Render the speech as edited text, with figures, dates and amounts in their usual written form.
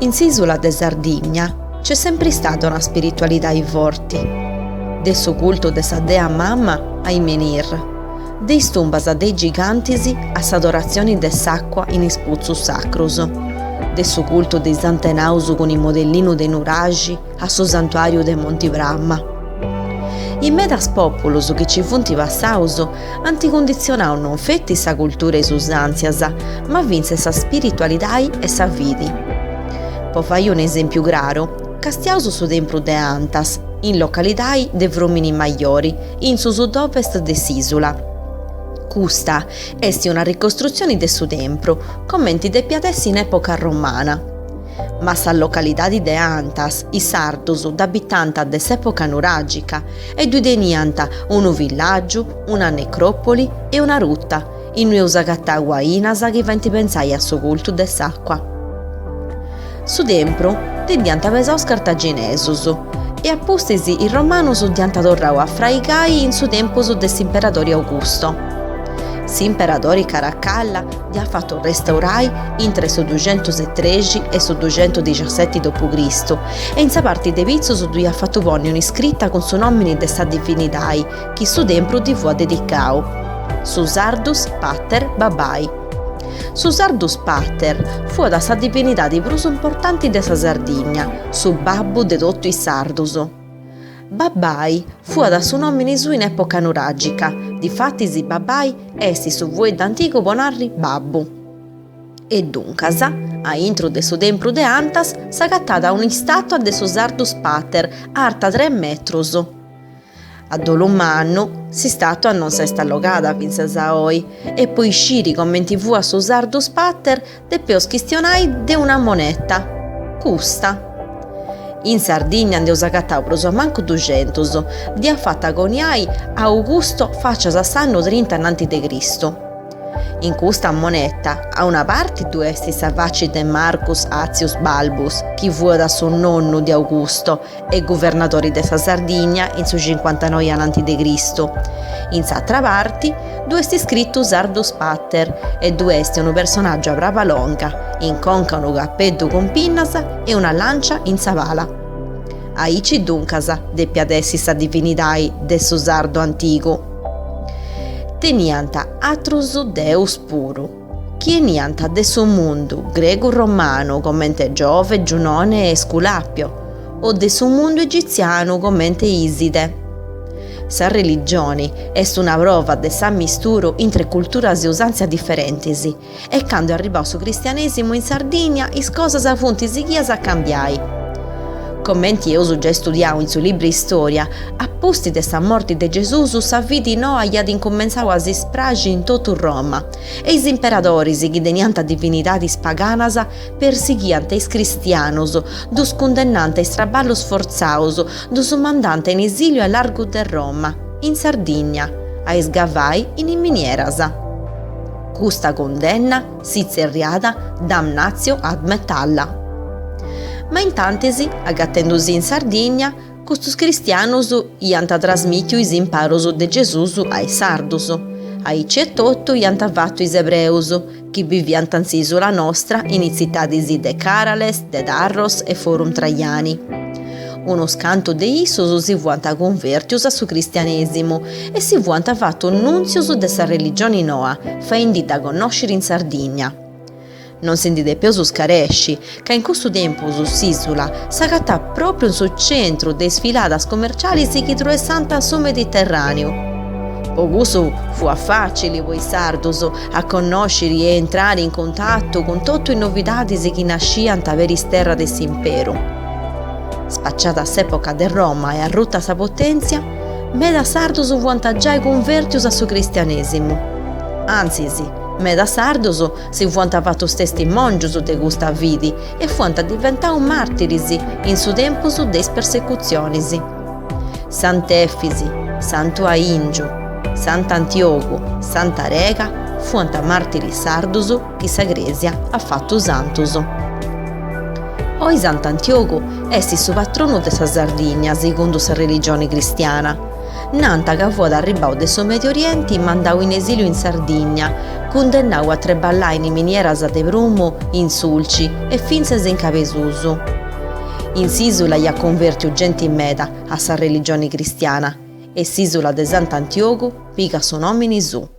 In s'ìsula de Sardigna nc'est sempri istada una spiritualidadi forti, de su cultu de sa Dea Mama a is menhir, de is tumbas de is gigantis a s'adoratzioni de s'àcua in is putzus sacrus, de su cultu de is antenaus cun is modellinus de nuraxi a su santuàriu de Monti Prama. Is medas pòpulus chi ci funt passaus ant cunditzionau non feti sa cultura e is usàntzias, ma fintzas sa spiritualidai e sa fidi. Po fai un'esèmpiu craru, castiaus su tempru de Antas, in localidai de Frùmini Majori, in su sud-ovest de s'ìsula. Custa est una ricostrutzioni de su tempru, comenti depiat essi in època romana. Ma sa localidadi de Antas is sardus dd'abitànt de s'època nuràgica e ddui teniant unu villàgiu, una necròpoli e una ruta innui eus agatau ainas chi faint pentzai a su cultu de s'àcua. Su tempru ndi dd'iant pesau is cartaginesus e a pustis is romanus dd'iant torrau a fraigai in su tempus de s'imperadori Augusto. S'imperadori Caracalla dd'iat fatu restaurai intre su duxentusetrexi e su duxentudixaseti dopu Cristu e in sa parti de pitzus ddu iat fatu ponni un'iscrita cun su nòmini de sa divinidai chi su tempru ddi fuat dedicau, su Sardus Pater Babbai. Su Sardus Pater fuat sa divinidadi prus importanti de sa Sardigna, su babbu de totu is sardus. Babbai fuat su nòmini suu in època nuràgica, difatis babbai est su fueddu antigu po narri babbu. E duncas, a intru de su tempru de Antas s'agatat un'istàtua de su Sardus Pater arta tres metrus. A dolu mannu, s'istàtua non s'est allogada fintzas a oi e po isciri comenti fuat su Sardus Pater depeus chistionai de una moneta, custa. In Sardigna nd'eus agatau prus o mancu duxentus, dd'iat fata coniai Augusto facias a s'annu trinta ananti de Cristu. In custa moneta, a una parti ddu est sa faci de Marcus Attius Balbus, chi fuat su nonnu de Augusto e guvernadori de sa Sardigna in su cincuantanoi ananti de Cristu. In s'atra parti ddu est scritu Sardus Pater e ddu est unu personàgiu a braba longa, in conca unu capeddu cun pinnas e una lància in sa pala. Aici duncas depiat essi sa divinidai de su sardu antigu. Teniant atrus deus puru. chi 'eniant de su mundu gregu-romanu comente Giove, Giunone e Esculapio, o de su mundu egitzianu comente Iside. Sa religioni est una prova de s'ammisturu intre culturas e usàntzias diferentis e candu est arribau su cristianèsimu in Sardigna is cosas funt sighias a cambiai. Comenti eus giai studiau in su libru 'e istòria, A pustis de sa morti de Gesùs sa fidi noa iat incumentzau a si spraxi in totu Roma e is imperadoris chi teniant divinidadis paganas persighiant is cristianus, ddus cundennànt a is traballus fortzaus, ddus mandànt in esìliu a largu de Roma, in Sardigna, a isgavai in is minieras. Custa cundenna si tzerriàt damnatio ad metalla. Ma intantis, agatendusì in Sardigna, Custus cristianus iant trasmìtiu is imparus de Gesùs a is sardus. Aici etotu iant fatu is ebreus, chi biviant in s'ìsula nostra in is tzitadis de Càrales, de Tharros e Forum Traiani. Unus cantu de issus si fuant cunvèrtius a su cristianèsimu e si fuant fatus nùntzius de sa religioni noa, faendi-dda connòsciri in Sardigna. Non si ndi depeus scaresci ca in cussu tempus s'ìsula s'agatàt pròpriu in su centru de is filadas comercialis chi truessànt su Mediterràneu. Po cussu fuat fàcili po is sardus a connòsciri e intrari in cuntatu cun totu is novidadis chi nasciant peri is terras de s'imperu. Spaciada s'època de Roma e arruta sa potèntzia, medas sardus fuant giai cunvèrtius a su cristianèsimu. Antzis, medas sardus Si fuant fatus testimòngius de custa fidi e fuant diventaus màrtiris in su tempus de is persecutzionis. Sant'Efisi, Santu Aìngiu, Sant'Antiogu, Sant'Arega fuant màrtiris sardus chi sa Crèsia at fatu santus. Oi Sant'Antiogu est su patronu de sa Sardigna segundu sa religioni cristiana. Nant ca fuat arribbau de su Mediu Orienti mandau in esiliu in Sardigna, cundennau a treballai in is minieras de prumu in Sulci e fintzas in Cabesusu. In s'ìsula iat cunvèrtiu genti meda a sa religioni cristiana e s'ìsula de Sant'Antiogu pigat su nòmini suu.